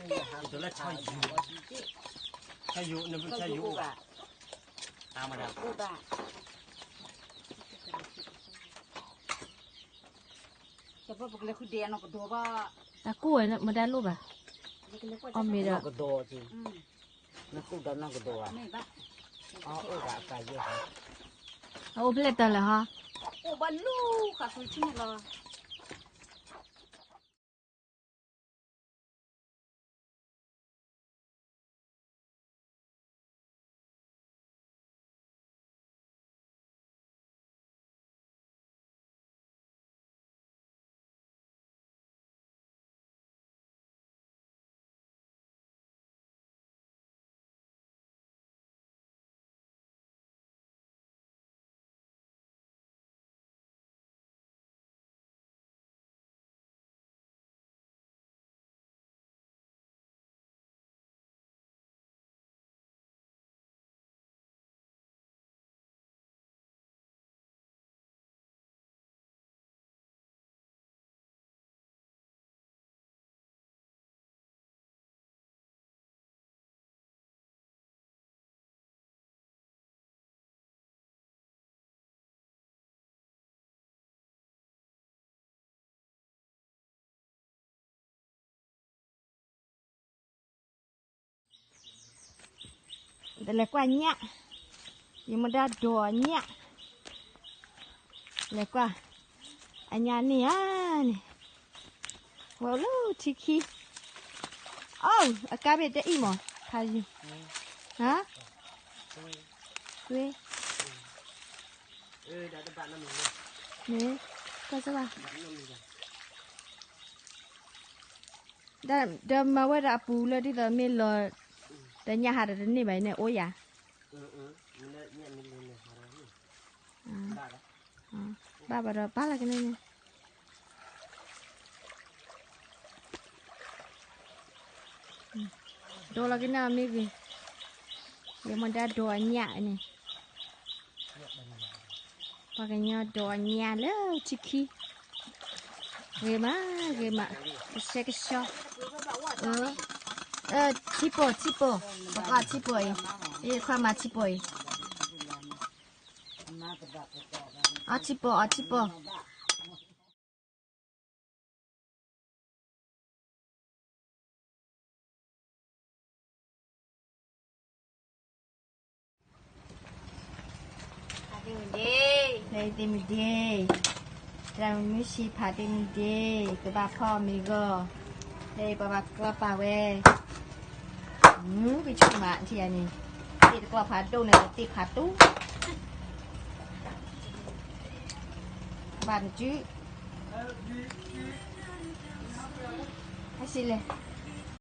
လၢ ဆါယူၤ နဘုဆါယူၤအိၣ်ဘၣ် တၢ်မတၤ တၢ်ကူၣ်ဝဲမတၤလိၣ်ဘၣ် အီၣ်မ့ၤဒီး အအိၣ်ဖျဲၣ်တၢ်လၢဟီ အိၣ်ဘၣ်လူၤဃာ်ဃုဆံန့ၣ်လီၤ တလဲၤကွၢ်ညၣ်, ယမ့ၢ်ဒၣ်ဒိးညၣ်, လဲၤကွၢ်, အညၣ်န့ၣ်ဧါန့ၣ်, ဝဲအိၣ်လၢထံခံ, အိၣ် အကါဘ့ၣ်တအံၣ်မး, ဖးယံၤ, ဟါ, ဝ့ၢ်, န့ၣ်, ကွၢ်စၢ်ဘၣ် ဒီးမၤဝဲဒၣ်အပူၤလၢဒ်သိးမ့ၢ်လီၤ, ဒီးညၣ်ဟးဒီးတန့ၢ်ဘၣ်အံၤန့ၣ် အိၣ်ယၤ, ဘၣ်ဘၣ်ဒီး ပာ်လီၤက့ၤန့ၣ်န့ၣ်, ဒိးလီၤက့ၤန့ၣ်မ့ၢ်ဂ့ၤ, ယမ့ၢ်ဒၣ်ဒိးအညၣ်န့ၣ် ပှၤကညီဒိးအညၣ်လၢထံခံ, ဂ့ၤမး ဂ့ၤမး, ကဆှဲကဆှီ, ထံပိာ် ထံပိာ်, ပကွၢ်ထံပိာ်အံၤ, ယခွါမၤထံပိာ်အံၤ, အီထံပိာ် အီထံပိာ်. ဖးတ့ၢ်မုၢ်ဒ့, ဖဲအံၤတ့ၢ်မုၢ်ဒ့, တၢ်မုၢ်ဆံဖးတ့ၢ်မုၢ်ဒ့, ကဘၣ်ဖီၣ်မ့ၤဂီၢ်, ဖဲအံၤပှၤဘၣ်ကျီပာ်ဝဲ, ပဆိကမိၣ်မးထံၣ်န့ၣ်, တ့ၢ်တကျီဖးဒိၣ်န့ၣ် တ့ၢ်ဖးတူ, ဘၣ်တစု, ဟဲစံးလဲၣ်